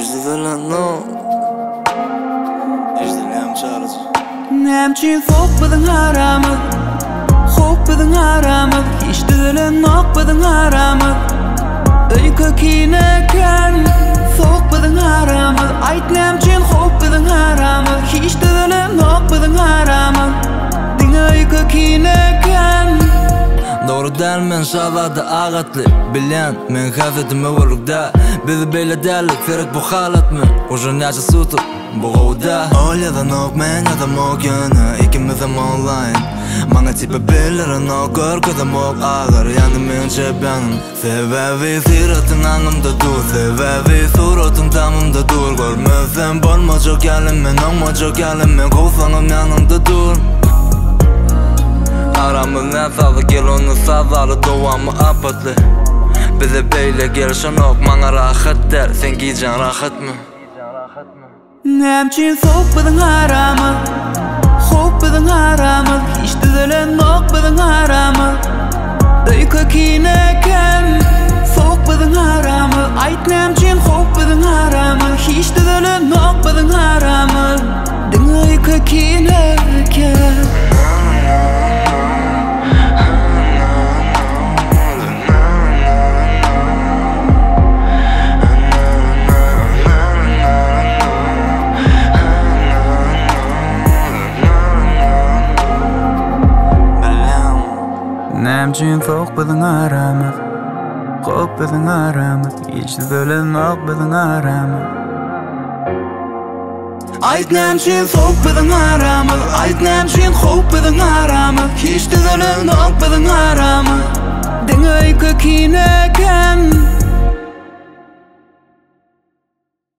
Hiç düzelenok. Eşdilýämi çaryjy? Näme üçin sowuk biziň aramyz? Howp biziň aramyz, hiç düzelenok biziň aramyz. Öýke kine eken, sowuk biziň aramyz. Aýt näme üçin howp biziň aramyz? Hiç düzelenok biziň aramyz. Diňe öýke kine eken. Dogry däl men şazada agatly Bilýän meň häsiýetim öwerlik däl Biz beýle däldik seret bu halatmy Uje näçe sutuk bu gowy däl Ol ýazanok men ýazamok ýöne ikimizem onlaýn Maňa tipi bildirenok görkezemok agyr ýandy meň çep ýanym Sebäbi syratyň aňymda dur Sebäbi suratyň tamymda dur Görmesem bolmajak ýaly men oňmajak ýaly men kowsaňam ýanyňda dur Aramyz näsazly gel onda sazaly dowamy apatly Bize beýle gelşenok maňa rahat däl seň gijäň rahatmy? Näme üçin sowuk biziň aramyz? Howp biziň aramyz, hiç düzelenok biziň aramyz. Öýke kine eken, sowuk biziň aramyz. Aýt näme üçin howp biziň aramyz? Hiç düzelenok biziň aramyz. Diňe öýke kine eken. Näme üçin sowuk biziň aramyz? Howp biziň aramyz, hiç düzelenok biziň aramyz. Aýt näme üçin sowuk biziň aramyz Aýt näme üçin howp biziň aramyz Hiç düzelenok biziň aramyz Diňe öýke kine eken.